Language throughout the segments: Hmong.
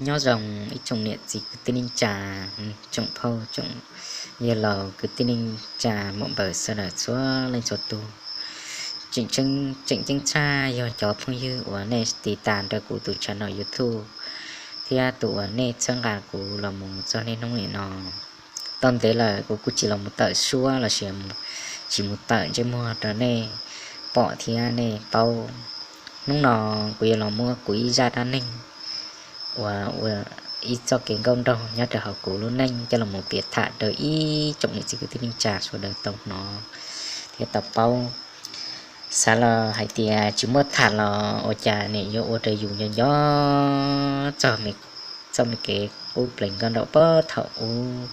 Nyob zoo ib tsoom niam txiv kwv tij neej tsa, tsoom phauj tsoom yawg laus kwv tij neej tsa muam npawg sawv daws txhua leej txhua tus. Tseem ceeb tshaj yog cov phooj ywg uas nej tiv tas nrog kuv tus channel YouTube thiab tus uas nej txhawb nqa kuv los mus txog niaj hnub nim no. Tau ntev lawm kuv kuj tsis los mus tawm suab los sis tsis mus tawm ntsej muag rau nej pom thiab nej paub. Hnub no kuv yuav los muab kuv ib zaj dab neeg uas ua ib txoj kev nkauj nraug nyob rau hauv kuv lub neej coj los mus piav tham rau ib tsoom niam txiv kwv tij neej tsa sawv daws tau hnov thiab tau paub. Xav los hais tias tsis muaj tham los ua cas nim yuav ua rau yus nco nco txog txoj me kev qub plees nkauj nraug puag thaum ub.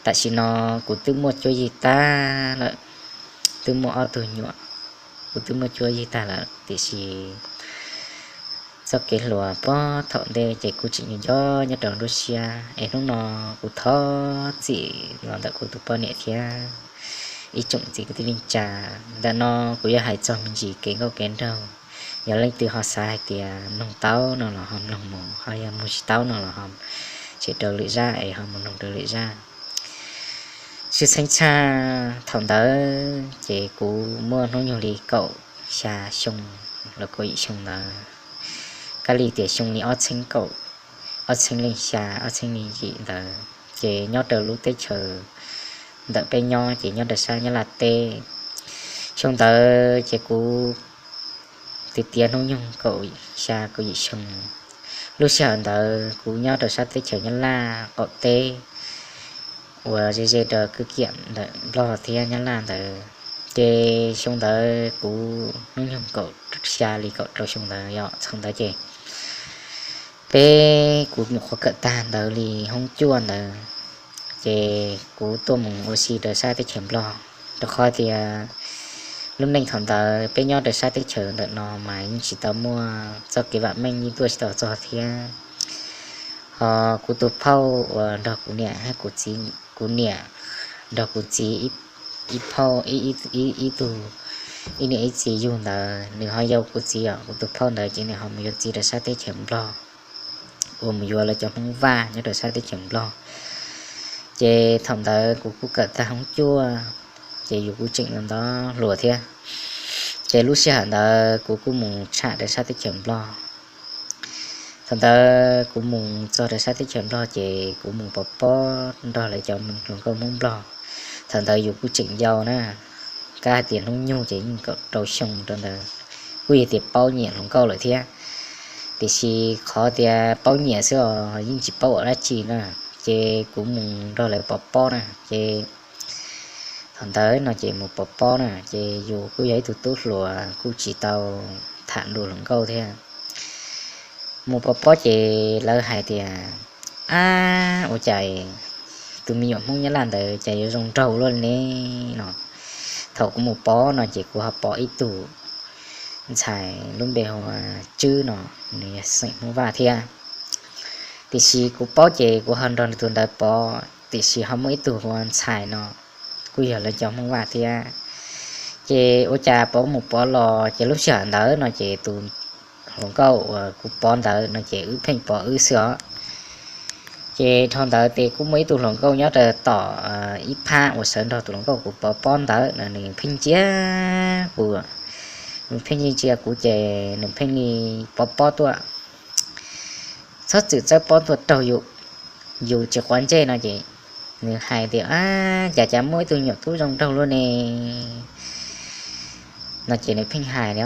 Tam sim no kuv twb muaj cuab yig tag lawm, twb muaj ob tug nyuam, kuv twb muaj cuab yig tag lawm tiam sis txoj kev hluas puag thaum ntej ces kuv tseem nco nco nyob rau nruab siab es hnub no kuv thov txim los ntawm kuv tus poj niam thiab ib tsoom txiv kwv tij neej tsa. Ntawm no kuv yuav hais txog me ntsis kev nkauj kev nraug. Yog leej twg ho xav hais tias mloog tau no los ho mloog mus, ho yog mloog tsis tau no los ho tshem rau lwm zaj es ho mus mloog rau lwm zaj. Tshwj xeeb tshaj thaum ntawd ces kuv muaj hnub nyoog li kaum xya xyoo los kaum yim xyoo ntawd, kab li tias xyoo li ob txheeb kaum, ob txheeb leej xya, ob txheeb leej yim ntawd ces nyob rau lub teb chaws ntawm peb nyob ces nyob rau sab Nyab Laj teb. Xyoo ntawd ces kuv tiav tiav hnub nyoog kaum xya kaum yim xyoo. Lub sij hawm ntawd kuv nyob rau sab teb chaws Nyab Laj qaum teb uas ze ze rau kwj kiam ntawm Nplog thiab Nyab Laj ntawd. Ces xyoo ntawd kuv hnub nyoog kaum xya li kaum rau xyoo ntawd yom, thaum ntawd ces peb, kuv nyuam qhuav kawm tag ntawd li hoob cuaj ntawd, ces kuv tuaj mus ua si rau sab teb chaws Nplog, rau qhov tias lub neej thaum ntawd peb nyob rau sab teb chaws ntawm no mas yeej tsis tau muaj txoj kev vam meej, yeej tuaj tsis tau txog thiab. Ho kuv tus phauj uas nrog kuv niam, kuv txiv, kuv niam nrog kuv txiv ib phauj, ib tug, ib niam ib txiv yug ntawd nws ho yau kuv txiv os, kuv tus phauj ntawd ces nws ho mus yuav txiv rau sab teb chaws Nplog, uas mus yuav lawv cov Hmoob Vaj nyob rau sab teb chaws Nplog. Ces thaum ntawd kuv kuj kawm tag hoob cuaj, ces yus kuj tseem ntov hluas thiab. Ces lub sij hawm ntawd kuv kuj mus tsham rau sab teb chaws Nplog. Thaum ntawd kuv mus txog rau sab teb chaws Nplog ces kuv mus pov pob nrog lawv cov hluas nkauj Hmoob Nplog. Thaum ntawd yus kuj tseem yau na, kab hais tias hnub nyoog ces yeej kaum rau xyoo rau ntawd, kuj yog tias paub nyiam hluas nkauj lawm thiab. Tiam sis qhov tias paub nyiam xwb os yeej tsis paub ua dab tsi na. Ces kuv mus nrog lawv pov pob na, ces thaum ntawd no ces mus pov pob na, ces yus kuj yog ib tug tub hluas kuj tsis tau tham lus hluas nkauj thiab. Mus pov pob ces lawv hais tias, ab, ua cas tus me nyuam Hmoob Nyab Laj ntawd cas yuav zoo nraug luaj ne no. Thaum kuv mus pov no ces kuv ho pov ib tug ntxhais lub npe hu ua Tswb no, nws yog xeem Hmoob Vaj thiab. Tiam sis kuv paub ces kuv ho nrog tus ntawd pov, tiam sis ho muaj ib tug hu ua Ntxhais no, kuj yog lawv cov Hmoob Vaj thiab. Ces ua cas pov mus pov los ces lub sij hawm ntawd no ces tus hluas nkauj uas kuv pov ntawd no ces wb pheej pov wb xwb os. Ces dhau ntawd ces kuj muaj ib tug hluas nkauj nyob rau tom ib phab uas sawv nrog tus hluas nkauj kuv pov pob ntawd no nws pheej ntsia kuv, nws pheej ntsia kuv ces nws pheej li pov pob tuaj, txhob txwm txawb pob tuaj raug yus, yus tsis quav ntsej no ces nws hais tias, ab, cas cas muaj ib tug nyuam tub zoo nraug luaj ne no ces nws pheej hais li,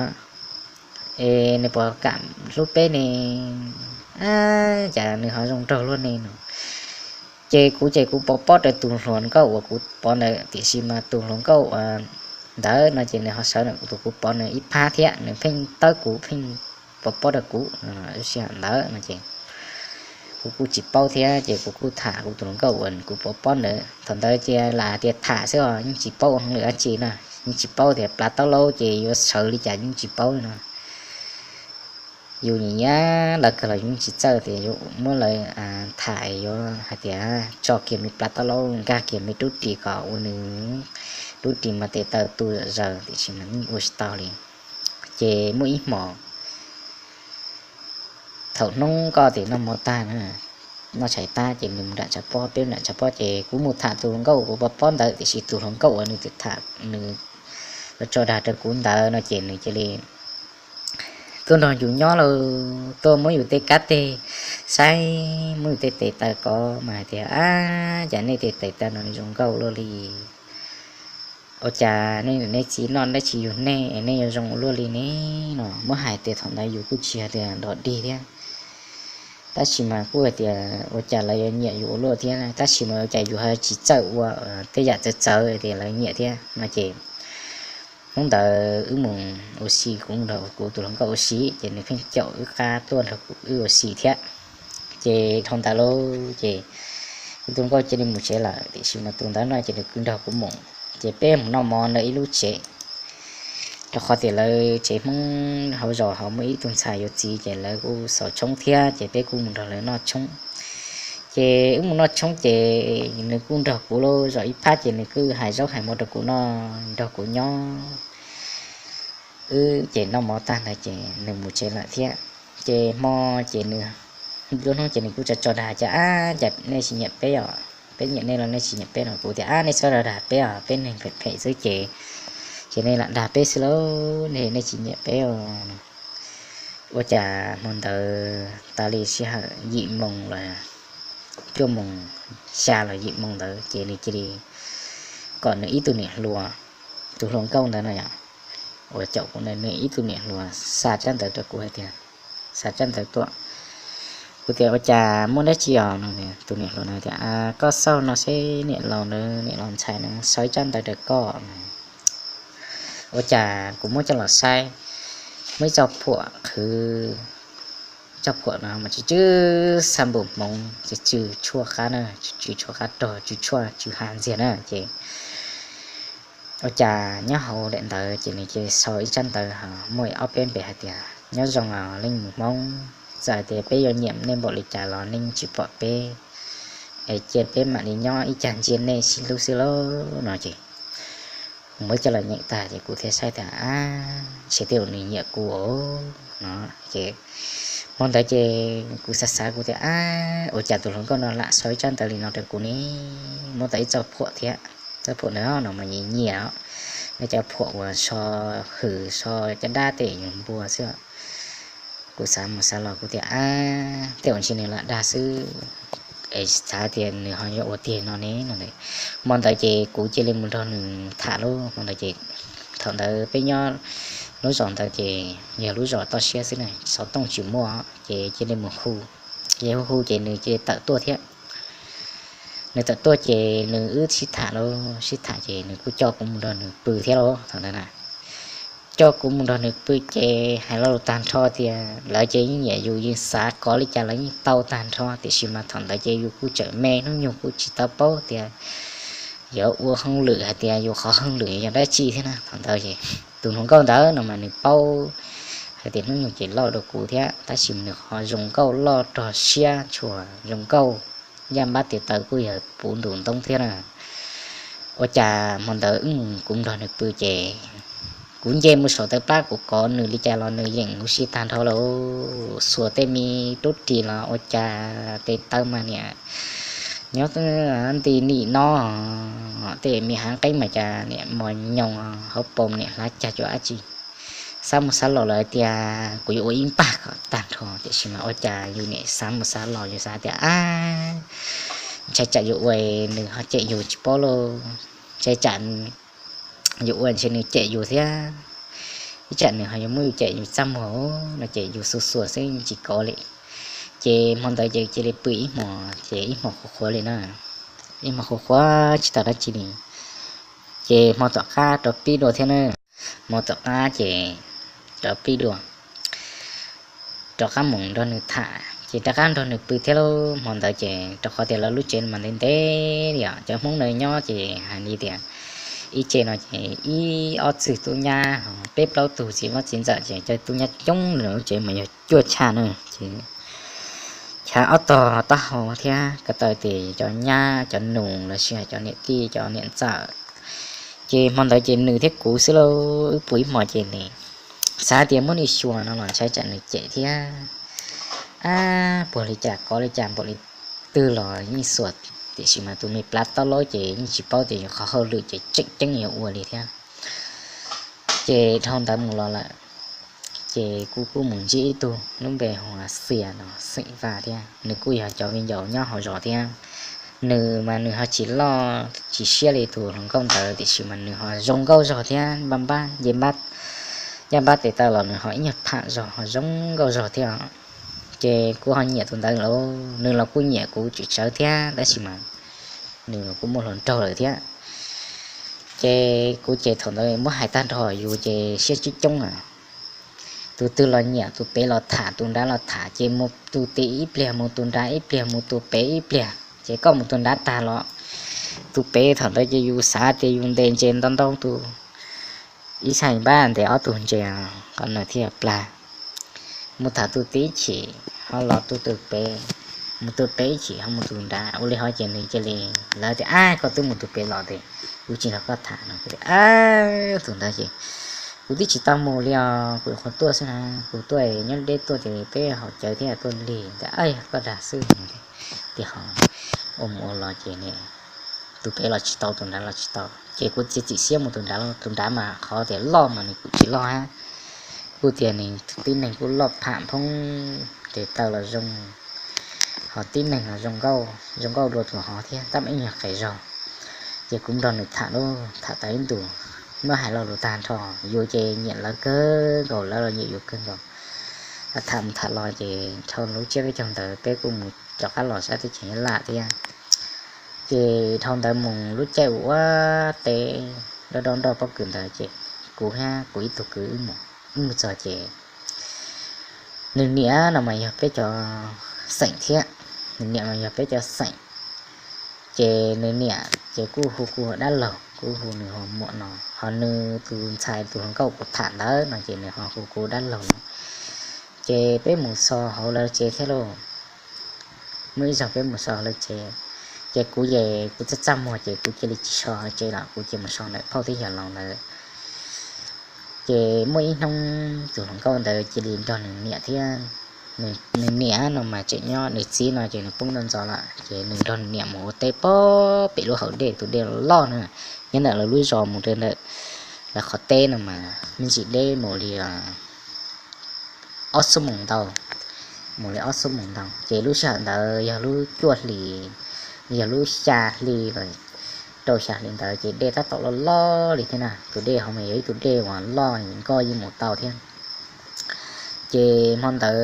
es nws puas kam hlub peb ne, ab, cas nws ho zoo nraug luaj ne no. Ces kuv ces kuv pov pob rau tus hluas nkauj uas kuv pov ntawd, tiam sis mas tus hluas nkauj uas ntawd no ces nws ho sawv ntawm tus kuv pov ntawd ib phab thiab, nws pheej tawb kuv pheej pov pob rau kuv lub sij hawm ntawd no ces kuv kuj tsis paub thiab ces kuv kuj tham kuv tus hluas nkauj uas kuv pov pob ntawd. Thaum ntawd cia lam tias tham xwb os yeej tsis paub ua hauj lwm dab tsi na, yeej tsis paub tias plab taub laub ces yuav sawv li cas yeej tsis paub li no. Yus nyiam nyiam lawv kawg los yus yeej tsis txawj tias yuav muab lawv tham, yuav hais tias tso kiag me plab taub laub, nkag kiag me rub ris kom ua nws rub ris mas tes taw tu zom zaws, tiam sis mas yeej ua tsis tau li. Ces muaj ib hmos thaum hnub koj tias noj mov tag na, noj tshais tag ces nws mus nram tshav pob, peb nram tshav pob ces kuv mus tham tus hluas nkauj kuv pom pob ntawd, tiam sis tus hluas nkauj uas nws tham nws los tso dag rau kuv ntawd no ces nws cia li tuaj nrog yus nyob lauj, tuaj muab yus tej kab teg saib, muab yus tej tes taw kov mas hais tias, Ab, cas nej tej tes taw no zoo nkauj luaj li, ua cas nej niam nej txiv noj dab tsi yug nej es nej yuav zoo ua luaj li ne? No muab hais tias thaum ntawd yus kuj tsis hais tias nrov dig thiab, tab sis mas kuj hais tias ua cas lawv yuav nyiam yus ua luaj thiab, tab sis mas ua cas yus ho tsis txawj ua tej yam txawv txawv tias lawv nyiam thiab no ces hnub ntawd wb mus ua si, kuv nrog kuv tus hluas nkauj ua si ces nws pheej caum wb qab tuaj nrog wb ua si thiab. Ces dhau ntawd lauj ces kuv tus hluas nkauj cia li mus tsev lawm, tiam sis mas tus ntawd no ces nws kuj nrog kuv mus, ces peb mus noj mov ntawm ib lub tsev, rau qhov tias lawv tsev Hmoob hauv zos ho muaj ib tug ntxhais yuav txiv ces lawv kuj xaus tshoob thiab ces peb kuj mus nrog lawv noj tshoob. Ces wb mus noj tshoob ces nws kuj nrog kuv lauj, zom ib phab ces nws kuj hais zaub hais mov rau kuv noj, nrog kuv nyob. Wb ces noj mov tag ntawd ces nws mus tsev lawm thiab. Ces hmo ces nws, lub hnub ces nws kuj tso tso dag tias, Ab, cas nej tsis nyiam peb os, peb nyiam nej los nej tsis nyiam peb no? Kuv tias, Ab, nej txhob dag peb os, peb neeg phem phem xwb ces, ces nej lam dag peb xwb lauj, nej tsis nyiam peb os. Ua cas hmo ntawd tas li sij hawm yim moos los cuaj moos, xya los yim moos ntawd ces nws cia li kom nws ib tug niam hluas, tus hluas nkauj ntawd no yom, uas caum kuv ntawd, nws ib tug niam hluas xa tsab ntawv rau kuv hais tias, xa tsab ntawv tuaj. Kuv tias, Ua cas muaj dab tsi os? No tus niam hluas no tias, Koj xauj no seb, niam laus ntawd, niam laus ntxhais no xa tsab ntawv rau koj. Ua cas kuv muab coj los saib, muaj ib txoj phuam qhwv, txoj phuam no mas tsw tsw xa npum hmoov, tsw tsw tshuaj qab na, tsw tsw tshuaj qab rog, tsw tshuaj tsw hav ntxiag na ces ua cas nyob hauv daim ntawv ces nws cia li sau ib tsab ntawv, muaj ob peb npe hais tias, Nyob zoo os leej muam Hmoob, txawm hais tias peb yuav nyiam nej npaum li cas los nej tsis pom peb, es cia peb mam li nyob ib cag ntsia nej sib hlub xwb lauj no ces kuv muab coj los nyeem tag ces kuv thiaj saib tias, Ab, ntshe tej zaum nws nyiam kuv os no ces hmo ntawd ces kuv xav xav kuv tias, Ab, ua cas tus hluas nkauj no lam sau ib tsab ntawv li no rau kuv ne? Muab tau ib txoj phuam thiab, txoj phuam ntawd no mas nyias nyias, nej cov phuam uas so hwm so caj dab tej yus npua xwb. Kuv xav mus xav los kuv tias, Ab, tej zaum ntshe nws lam dag xwb, es xav tias nws ho yuav ua tiag no ne no. Hmo ntawd ces kuv cia li mus nrog nws tham lauj. Hmo ntawd ces thaum ntawd peb nyob lub zos ntawd ces yog lub zos toj siab xwb na, xov tooj tsis muaj, ces cia li mus hu. Ces hu hu ces nws cia li tawm tuaj thiab. Nws tawm tuaj ces nws wb sib tham lauj, sib tham ces nws kuj coj kuv mus nrog nws pw thiab lauj thaum ntawd na. Coj kuv mus nrog nws pw ces hais lo lus tag nrho tias lawv ces yeej nyiam yus, yeej xav kov li cas lawv yeej tau tag nrho, tiam sis mas thaum ntawd ces yus kuj tseem me, hnub nyoog kuj tsis tau paub tias yuav ua hauj lwm hais tias yus qhov hauj lwm yog dab tsi thiab na. Thaum ntawd ces tus hluas nkauj ntawd no mas nws paub hais tias hnub nyoog ces loj dua kuv thiab, tab sis nws qhov zoo nkauj loj rog siab tshua, zoo nkauj yaj npab tes taw kuj yog puv ntus ntoob thiab na. Ua cas hmo ntawd kuv nrog nws pw ces kuv nce mus saum tawv plab kuv kov nws li cas los nws yeem huv si tag nrho lauj. Xuas tej me rub ris los ua cas tes taw mas niam nyob nti nim no, tej me hav nqeeb mas cas niam mos nyoos, hauv paus niam hlav cag cuag dab tsi. Xav mus xav los lawm tias kuv yuav ua ib npag kom tag nrho, tiam sis mas ua cas yus niam xav mus xav los yus xav tias, Ab, ntshai tsam yus ua nws ho cem yus tsis paub lauj, ntshai tsam yus ua ntshe nws cem yus thiab, ib tsam nws ho yuav muab yus cem yus txaj muag no ces yus xuas xuas xwb tsis kov li. Ces hmo ntawd ces cia li pw ib hmos ces ib hmos qhuav qhuav li na, ib hmos qhuav qhuav tsis tau dab tsi li. Ces hmo tom qab rov pib dua thiab na, hmo tom qab ces rov pib dua, rov qab mus nrog nws tham ces rov qab nrog nws pw thiab lauj. Hmo ntawd ces rau qhov tias lawv lub tsev mas ntev ntev li os, cov Hmoob na nyob ces hais li tias ib tsev no ces ib ob txwg tub nyab, peb plaub tug txiv vaj txiv ntxawm ces cov tub nyab coob, lub tsev mas yog cuaj chaj na ces chav ob tog taub hau thiab ko taw ces cov nyab cov nus los sis cov niam tij cov niam ntxawm. Ces hmo ntawd ces nws thiab kuv xwb lauj, wb pw ib hmos ces nws xav tias muab nws xyuas no los ntshai tsam nws cem thiab, ab, puag li cas kov li cas npaum li twg los yeej xuas, tiam sis mas tus me plab taub laub ces yeej tsis paub tias yog qhov hauj lwm ces tseem ceeb yuav ua li thiab. Ces dhau ntawd mus los lawm, ces kuv kuj mus ntsib ib tug lub npe hu ua Xias no, xeem Vaj thiab, nws kuj yog cov viv ncaus nyob hauv zos thiab. Nws mas nws ho tsis loj tsis siab li tus hluas nkauj ntawd, tiam sis mas nws ho zoo nkauj zog thiab, npaj npab nce npab, ncaj npab tes taw los nws ho ib nyuag tham zog, ho zoo nkauj zog thiab. Ces kuv ho nyiam tus ntawd lauj, nws los kuj nyiam kuv tsis tsawg thiab, tab sis mas nws los kuj muaj hluas nraug lawm thiab. Ces kuv ces thaum ntawd muab hais tag nrho yus ces siab coob coob na. Tus twg los nyiam, tus pem los tham, tus nrad los tham, ces mus tus tid ib pliag, mus tus nrad ib pliag, mus tus pem ib pliag, ces koj mus tus nrad tag los tus pem, thaum ntawd ces yus xav tias yus ntes ntses ntau ntau tus, ib txhais npab ntes ob tug ntses, qhov no thiaj plag. Mus tham tus tid ib chim ho los tus tus pem, mus tus pem ib chim ho mus tus nrad, ua li hov ces nws cia li, lawv tias, Ab, koj twb mus tus pem los ces kuv tsis nrog koj tham no. Kuv tias, Ab, tus ntawd ces kuv twb tsis tau mus li os, kuv qhuav tuaj xwb na, kuv tuaj nyob deb tuaj ces peb haus cawv thiab tuaj lig ntag, koj dag xwb no. Tias ho ua mus ua los ces tus pem los tsis tau, tus nrad los tsis tau, ces kuv txiav txim siab mus tus nrad, tus nrad mas qhov tias loj mas nws kuj tsis loj hab, kuj tias nws tib neeg kuj loj pham phoob, tes taw los zoo, ho tib neeg los zoo nkauj, zoo nkauj dua tus hov thiab, tab mas ib nyuag qes zog. Ces kuv nrog nws tham lauj, tham tau ib ntus, muab hais lo lus tag nrho, yus ces nyiam lawv kawg nkaus, lawv los nyiam yus kawg nkaus. Tham mus tham los ces dhau lub tsiab peb caug ntawd peb kuj mus rov qab los sab teb chaws Nyab Laj thiab. Ces dhau ntawd mus lub caij ua teb, dob dob nroj pob kws ntawd ces kuv thiab kuv ib tug kwv wb mus txog ces nws niam no mas yog peb cov xeem thiab, nws niam mas yog peb cov xeem. Ces nws niam ces kuj hu kuv ua dab laug, kuv hu nws ua muam no, ho nws tus ntxhais tus hluas nkauj kuv tham ntawd no ces nws ho hu kuv ua dab laug no. Ces peb mus so hauv lawv tsev thiab lauj. Muaj ib zaug peb mus so lawv tsev, ces kuv ces kuv txaj txaj muag ces kuv cia li tsis so lawv tsev lawm, kuv cia mus so ntawm phauj thiab yawg laus ntawd. Ces muaj ib hnub tus hluas nkauj ntawd cia li nrog nws niam thiab, nws niam no mas tseem nyob, nws txiv no ces nws poob ntxov ntxov lawm, ces nws nrog nws niam mus ua teb pem lub hauv dej, tus dej loj na, nyob ntawm lawv lub zos mus rau ntawm lawv qhov teb no mas me ntsis deb mus li ob xuab moos ntau, mus li ob xuab moos ntau. Ces lub sij hawm ntawd yog lub cuaj hlis, yog lub xya hli, rau xya hli ntawd ces dej tab tom loj loj li thiab na, tus dej hauv mas yog ib tug dej uas loj nkoj yeej mus tau thiab. Ces hmo ntawd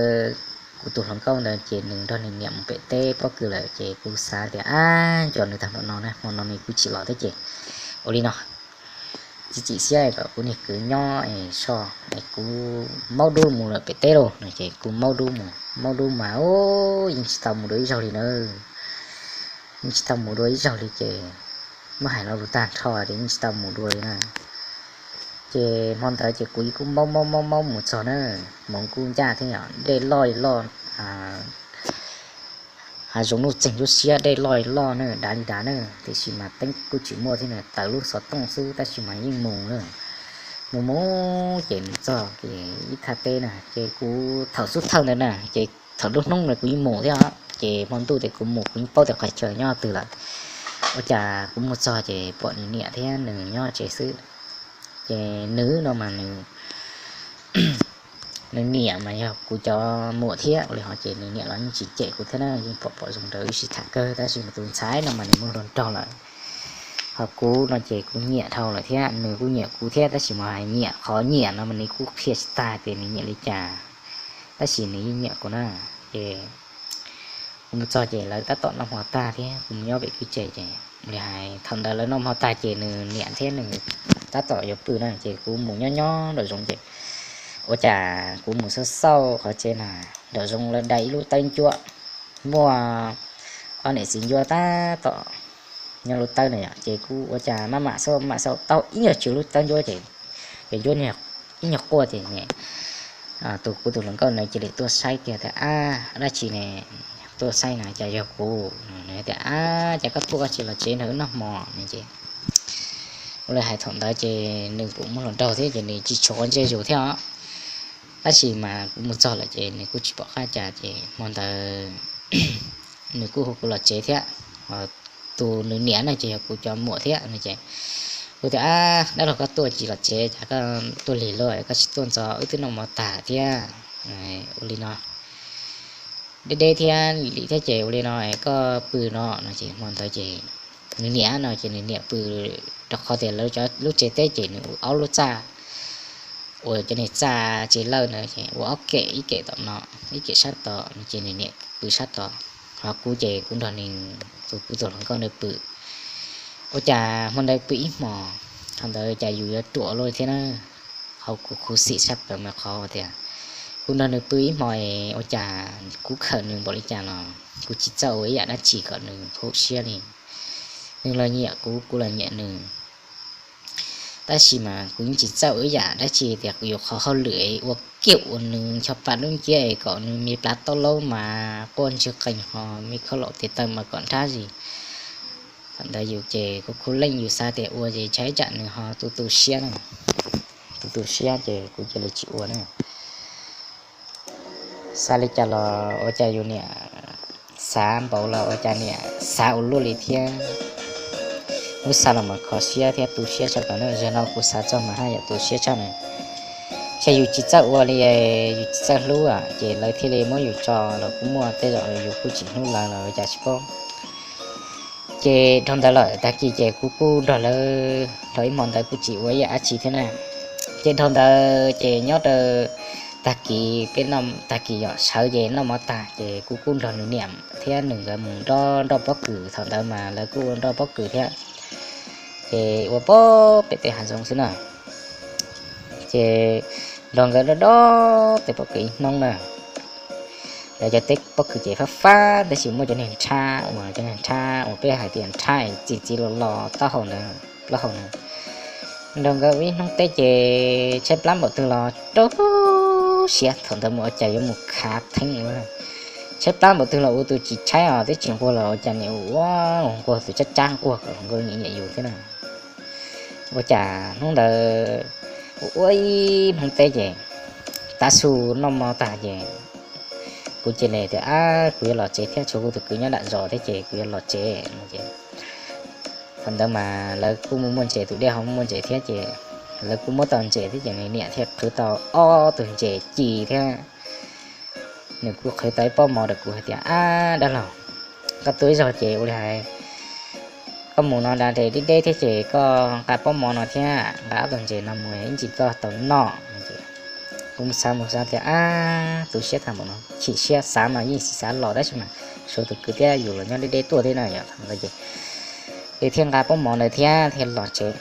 kuv tus hluas nkauj ntawd ces nws nrog nws niam mus pem teb pob kws lawm, ces kuv xav tias, Ab, cov nws tag npaum no na, hmo no nws kuj tsis los thiab ces ua li no, txiav txim siab kom kuv niag kwv nyob es so, es kuv maub dub mus lawm pem teb lauj no. Ces kuv maub dub mus, maub dub mas yeej tsis tau mus dua ib zaug li na, yeej tsis tau mus dua ib zaug li ces muab hais lo lus tag nrho ces yeej tsis tau mus dua li na. Ces hmo ntawd ces kuv kuj maub maub maub maub mus txog na, hmoov kuj ncaj thiab yom, dej loj li loj, hav zoov nuj txeeg ntsuab siab, dej loj li loj na, dav li dav na, tiam sis mas teeb kuj tsis muaj thiab na, tawm lub xov tooj xwb tab sis mas yeej mus na. Mus mus ces mus txog ces ib thaj teb na, ces kuv thaum xub thawj ntawd na, ces thaum nruab hnub na kuv yeej mus thiab os, ces hmo ntuj ces kuv mus kuv yeej paub tias qhov chaw nyob twg lawm. Ua cas kuv mus txog ces pom nws niam thiab nws nyob tsev xwb. Ces nws no mas nws niam mas yog kuv cov muam thiab ua li hov ces nws niam los yeej tsis cem kuv thiab na, yeej pom pom zoo rau wb sib tham kawg, tab sis mas tus ntxhais no mas nws muaj hluas nraug lawm. Ho kuv no ces kuv nyiam dhau lawm thiab nws kuj nyiam kuv thiab, tab sis mas hais nyiam, qhov nyiam no mas nws kuj qhia tsis tag tias nws nyiam li cas, tab sis nws yeej nyiam kuv na. Ces kuv mus txog ces lawv tab tom noj hmo tag thiab kuv mus nyob pem kwj tse ces li hais thaum ntawd lawv noj hmo tag ces nws niam thiab nws tab tom yuav pw na, ces kuv mus nyob nyob nraum zoov ces ua cas kuv mus xauj xauj qhov tsev na, nraum zoov lawv dai ib lub tawb ncuab, muaj ob niam txiv ncuab tab tom nyob lub tawb na yom, ces kuv ua cas maj mam xauj maj mam xauj tau ib nyuag tsw lub tawb ncuab ces cov ncuab ib nyuag quaj ces tus kuv tus hluas nkauj na cia li tuaj saib kiag tias, Ab, dab tsi ne? Tuaj saib no cas yog kuv. Nws tias, Ab, cas koj tuaj koj tsis los tsev nrog wb noj hmo no? Ces ua li hais thaum ntawd ces nws kuj muaj hluas nraug thiab ces nws tsis tshua quav ntsej zus thiab os. Tab sis mas kuv mus txog lawm ces nws kuj tsis pom qab cas ces hmo ntawd nws kuj hu kuv los tsev thiab. Tus nws niam no ces yog kuv cov muam thiab no ces kuv tias, Ab, dab laug, koj tuaj tsis los tsev, cas koj tuaj lig luaj, koj tsis tuaj ntxov, wb twb noj mov tag thiab. Ua li no deb deb thiab li thiab ces ua li no koj pw no no ces hmo ntawd ces nws niam no ces nws niam pw, rau qhov tias lawv cov lub tsev teb ces nws ua ob lub txaj, uas cov niag txaj tsev lawj na, ua ob kem, ib kem tom no, ib kem sab tod no ces nws niam pw sab tod, ho kuv ces kuv nrog nws tus, kuv tus hluas nkauj ntawd pw. Ua cas hmo ntawd pw ib hmos, thaum ntawd cas yus yuav ruam luaj li thiab na, qhov kuv khuv xim tshaj plaws mas qhov tias kuv nrog nws pw ib hmos es ua cas kuv khawm nws npaum li cas los kuv tsis txawj ua ib yam dab tsi kom nws khuv siab li. Nws los nyiam kuv, kuv los nyiam nws, tab sis mas kuv yeej tsis txawj ua ib yam dab tsi tias kuv yuav qhov hauj lwm ua kiag ua nws ncho pa lub nciab es kom nws me plaub taub laub mas quaj ntswg qees ho me khaub laum tes taw mas kom nrab zis. Thaum ntawd yus ces kuv khuv leej, yus xav tias ua ces ntshai tsam nws ho tu tu siab na, tu tu siab ces kuv cia li tsis ua na. Xav li cas los ua cas yus niam xav npaum los ua cas niam xav ua luaj li thiab. Lub xav los mas kho siab thiab tu siab tshaj plaws na, zaum no kuv xav txog mas haj yam tu siab tshaj na. Ces yus tsis txawj ua li, yus tsis txawj hlub ces lawv thiaj li muab yus tso los kuj muaj, tej zaum yus kuj tsis hlub lawv los ua cas tsis paub. Ces dhau ntawd lawm tag kis ces kuv kuj nrog lawv nrog ib hmo ntawd kuj tsis ua ib yam dab tsi thiab na. Ces dhau ntawd ces nyob rau tag kis, peb noj tag kis yom, sawv ces noj mov tag ces kuv kuj nrog nws niam thiab nws nkawd mus nroj nroj pob kws, thaum ntawd mas lawv kuj ua nroj pob kws thiab. Ces ua pem tej hav zoov xwb na. Ces nrog nkawd nroj nroj tej pob kws ib hnub na. Lawv cov teb pob kws ces fab fab tab sis muaj cov niag nrhab uas, cov niag nrhab uas peb hais tias nrhab txi txiv los los taub hau ntawd, plaub hau ntawd. Nrog nkawd ua ib hnub teb ces tshaib plab npaum twg los rau siab, thaum ntawd mus ua cas yuav mus khav theeb ua. Tshaib plab npaum twg los ua tus tsis tshaib os, twb tsis nquag los ua cas niam ua ua nquag, tus tsab tsab nquag kom hluas nkauj nyiam nyiam yus thiab na. Ua cas hnub ntawd ua ib hnub teb ces tav su noj mov tag ces kuv cia li tias, Ab, kuv yuav los tsev thiab, tshuav kuv tus kwv nyob nram zos thiab ces kuv yuav los tsev no ces thaum ntawd mas lawv kuj muaj muaj ntses, tus dej ho muaj ntses thiab ces lawv kuj muab tau ntses thiab ces nws niam thiaj qhwv tau ob tug ntses ci thiab. Nws kuj qhwv tau ib pob mov rau kuv hais tias, Ab, dab laug, koj tuaj ib zaug ces ua li hais, koj mus no da deb deb thiab ces koj nqa pob mov no thiab nqa ob tug ntses no mus ib ntsis koj tau noj. Kuv mus xav mus xav tias, Ab, tu siab tag npaum no, chim siab xav mas yeej xav los tab sis mas tshuav tus kwv thiab yus los nyob deb deb tuaj thiab na yom. Thaum ntawd ces thiaj nqa pob mov ntawd thiab thiaj los tsev.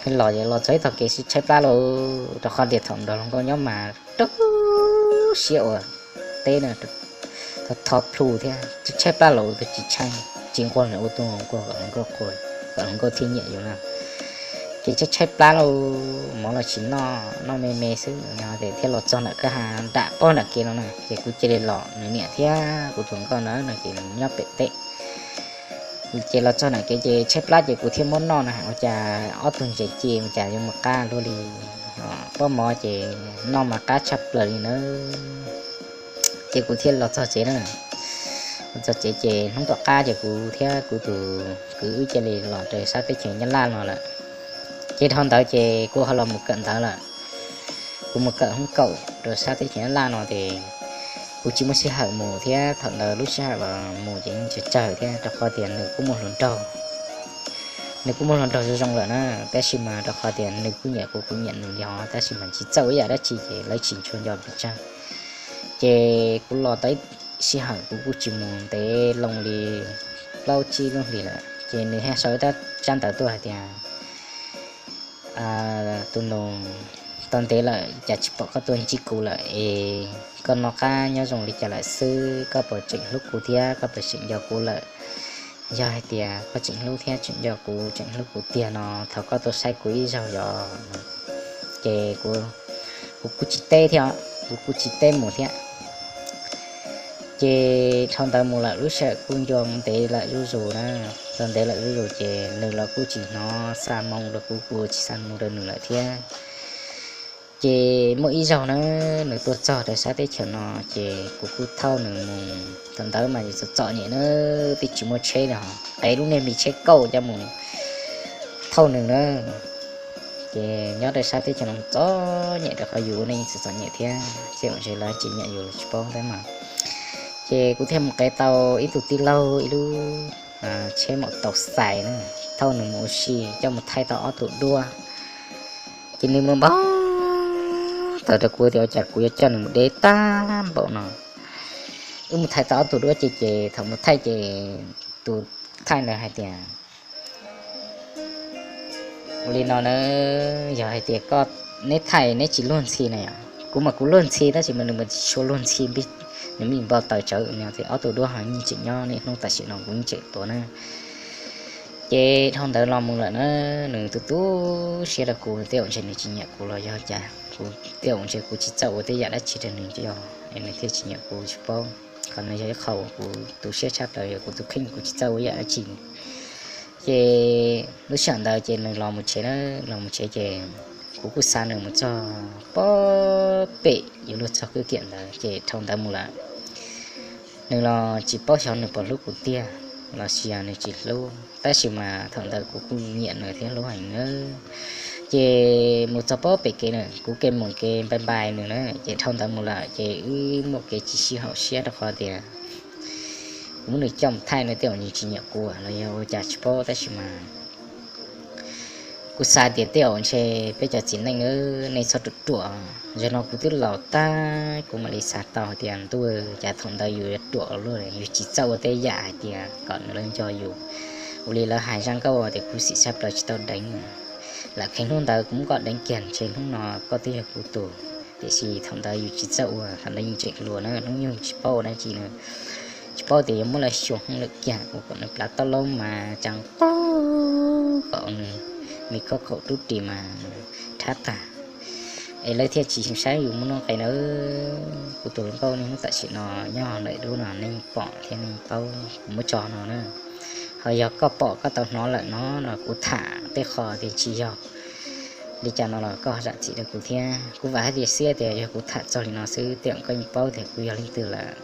Thiaj los, los txog ib tog kev xwb tshaib plab lauj, rau qhov tias thaum nrog hluas nkauj nyob mas rau siab ua teb na, tho plhu thiab tshaib plab los ua tus tsis tshaib, tsis nquag los ua tus nquag kom hluas nkauj, kom hluas nkauj thiaj nyiam yus na. Ces tshaib tshaib plab lauj, mov los tsis noj, noj me me xwb, thiaj los txog nram kwj ha nram pog nram kev no na ces kuv cia li los, nws niam thiab kuv tus nkauj na no ces nws nyob pem teb. Ces los txog nram kev ces tshaib plab ces kuv thiaj muab noj na, ua cas ob tug ntses ci ua cas yuav mus qab luaj li, pob mov ces noj mas qab tshaj plaws li na. Ces kuv thiaj los txog tsev na. Los txog tsev ces hnub tom qab ces kuv thiab kuv tus kwv wb cia li los rau sab teb chaws Nyab Laj no lawm. Ces dhau ntawd ces kuv ho los mus kawm ntawv lawm. Kuv mus kawm hoob kaum rau sab teb chaws Nyab Laj no ces kuv tsis muaj sij hawm mus thiab thaum ntawd lub sij hawm los mus ces yeej tsawg tsawg thiab rau qhov tias nws kuj muaj hluas nraug. Nws kuj muaj hluas nraug zoo zoo lawm na, tab sis mas rau qhov tias nws kuj nyiam kuv, kuv nyiam nws li os, tab sis mas tsis txawj ua ib yam dab tsi ces lawv tsis tshua nco pes tsawg. Ces kuv los tau ib sij hawm kuv kuj tsis mus ntev loo li plaub tsib lub hlis lawm ces nws thiaj sau ib tsab ntawv tuaj hais tias, Tus nus, tau ntev lawm cas tsis pom koj tuaj ntsib kuv lawm es koj noj qab nyob zoo li cas lawm xwb, koj puas tseem hlub kuv thiab koj puas tseem nco kuv lawm? Yog hais tias koj tseem hlub thiab tseem nco kuv, tseem hlub kuv tiag no, thov koj tuaj saib kuv ib zaug yom. Ces kuv kuj tsis teb thiab, kuv kuj tsis teb mus thiab. Ces dhau ntawd mus lawm lub sij hawm kuj ncua ntev lawm zuj zus na, ncua ntev lawm zuj zus ces nws los kuj tsis hnov xa moo rau kuv, kuv tsis xa moo rau nws lawm thiab. Ces muaj ib zaug na, nws tuaj txog rau sab teb chaws no, ces kuv kuj thauj nws mus. Thaum ntawd mas yus txom txom nyem na, twb tsis muaj tsheb li, qev lub niag me tsheb kauj coj mus thauj nws na. Ces nyob rau sab teb chaws no txom nyem rau qhov yus ua neej txom txom nyem thiab, tej zaum ntshe lawv tsis nyiam yus los tsis paub tab mas. Ces kuv thiaj mus qev tau ib tug tij laug ib lub tsheb maum taus xais na, thauj nws mus ua si coj mus thaij tau ob tug duab. Ces nws mus npau taws rau kuv tias ua cas kuv yuav coj nws mus deb tag npaum no. Wb mus thaij tau ob tug duab ces, ces thaum mus thaij ces tus thaij ntawd hais tias, ua li no na, yog hais tias koj, neb thaij neb tsis luag ntxhi na yom, kuv mas kuv luag ntxhi tab sis mas nws mas tsis tshua luag ntxhi, nws me npau taws tsawv no tias ob tug duab ho yeej tseem nyob niaj hnub tam sim no kuv yeej tseem tuav na. Ces dhau ntawd los mus lawm na, nws tu tu siab rau kuv, tej zaum ntshe nws tsis nyiam kuv los yog cas, kuv tej zaum ntshe kuv tsis txawj ua tej yam dab tsi rau nws yog es nws thiaj tsis nyiam kuv tsis paub. Qhov no yog ib qho uas kuv tu siab tshaj plaws, yog kuv tus kheej kuv tsis txawj ua yam dab tsi. Ces lub sij hawm ntawd ces nws los mus tsev na, los mus tsev ces kuv kuj xa nws mus txog pob pem yus luag txog kwj kiam ntawd ces dhau ntawd mus lawm. Nws los tsis paub xyov nws puas hlub kuv tiag los sis yog nws tsis hlub, tab sis mas thaum ntawd kuv kuj nyiam nws thiab hlub heev na. Ces mus txog pob pem kev na, kuv kev mus kev npai npai nws na, ces dhau ntawd mus lawm ces wb muaj kev tsis sib haum siab rau qhov tias kuv muab nws coj mus thaij no tej zaum nws tsis nyiam kuv los yog ua cas tsis paub, tab sis mas kuv xav tias tej zaum ntshe peb cov txiv neej, nej txhob ruam ruam. Zaum no kuv twb laus tag, kuv mam li xav tau hais tias ntuj, cas thaum ntawd yus yuav ruam luaj, yus tsis txawj ua tej yam hais tias kom nws lawv nco yus. Ua li lawv hais zaj nkauj tias khuv xim tshaj plaws tsis tau deev. Lam kheev hnub ntawd kuv muab koj deev kiag, ntshe hnub no koj twb yog kuv tus. Tiam sis thaum ntawd yus tsis txawj ua, thaum ntawd yeej tseem hluas na, hnub nyoog tsis paub ua dab tsi na, tsis paub tias yuav muab lawv xyuas hwj lwm kiag, ua kom nws plhaub taub laub mas cas qub kom nws me khob khaum rub ris mas rhab tag, es lawv thiaj tsis saib yus muaj nuj nqis na. Kuv tus hluas nkauj niaj hnub tam sim no nyob ntawm dub no nej pom thiab nej paub kuv muab tso no na. Ho yog koj pom koj tau hnov lawm no los kuv tham tej qho tias tsis yog li cas no los koj zam txim rau kuv thiab. Kuv vam hais tias xiab tias yog kuv tham txog li no xwb tej zaum koj yeej paub tias kuv yog leej twg lawm.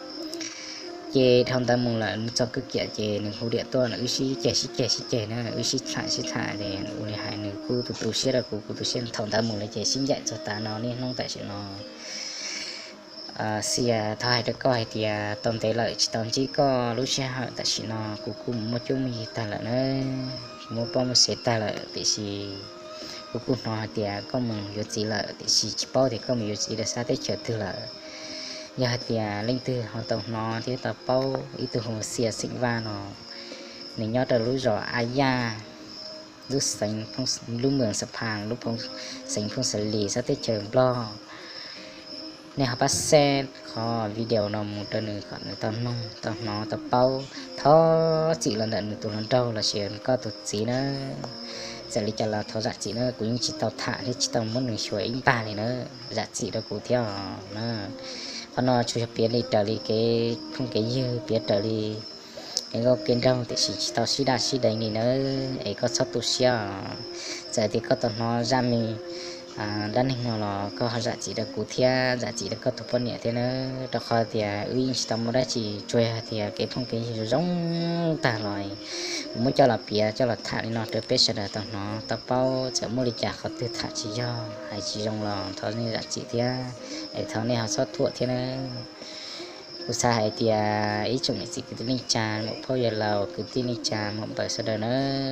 Ces dhau ntawd mus lawm mus txog kwj kiam ces nws hu diam tuaj, wb sib ceg sib ceg sib ceg na, wb sib tham sib tham ces ua li hais nws kuj tu tu siab rau kuv, kuv tu siab. Thaum ntawd mus lawm ces sib ncaim txog tav no niaj hnub tam sim no. Xias, thov hais rau koj hais tias tau ntev lawm tsis tau ntsib koj, lub sij hawm tam sim no kuv kuj mus muaj cuab muaj yig tag lawm na, kuv muaj poj muaj sev tag lawm, tiam sis kuv kuj hnov hais tias koj mus yuav txiv lawm, tiam sis tsis paub tias koj mus yuav txiv rau sab teb chaws twg lawm. Yog hais tias leej twg ho tau hnov thiab tau paub ib tug hu ua Xias xeem Vaj no, nws nyob rau lub zos A Yaj, lub xeev, lub moos Xa Phas, lub xeev Phooj Xa Lis, sab teb chaws Nplog. Nej ho pab share qhov video no mus rau nws kom nws tau mloog, tau hnov, tau paub. Thov txim los ntawm nws tus hluas nraug los sis koj tus txiv na. Txawm li cas los thov zam txim na, kuv yeej tsis tau tham thiab tsis tau muab nws xyuas ib npag li na, zam txim rau kuv thiab os na. Qhov no tsuas yog piav li raws li kev phooj kev ywg, piav raws li kev nkauj kev nraug, tiam sis tsis tau sib daj sib deev li na. Es koj txhob tu siab os. Txawm tias koj tau hnov zaj me dab neeg no los koj ho zam txim rau kuv thiab zam txim rau koj tus poj niam thiab na, rau qhov tias wb yeej tsis tau muaj dab tsi, tsuas yog hais tias kev phooj kev ywg zoo tag los kuv muab coj los piav coj los tham li no rau peb sawv daws tau hnov tau paub. Txawm muaj li cas qhov twg tham tsis yog hais tsis zoo los thov nej zam txim thiab, es thov nej ho txhob thuam thiab na. Kuv xav hais tias ib tsoom niam txiv kwv tij neej tsa, muam phauj yawg laus, kwv tij neej tsa muam npawg sawv daws na,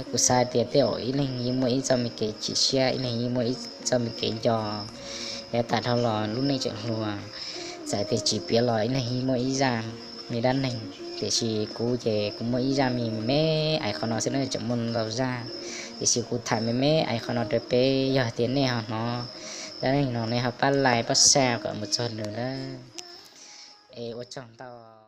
kuv xav hais tias tej zaum ib leeg yeej muaj ib txoj me kev chim siab, ib leeg yeej muaj ib txoj me kev nco. Yav tas dhau los lub neej tseem hluas, txawm tias tsis piav los ib leeg yeej muaj ib zaj me dab neeg, tiam sis kuv ces kuv muaj ib zaj me me aiv qhov no xwb na, tseem muaj ntau zaj, tiam sis kuv tham me me aiv qhov no rau peb, yog tias nej ho hnov dab neeg no nej ho pab like pab share kom mus txog nws na. Es ua tsaug ntau.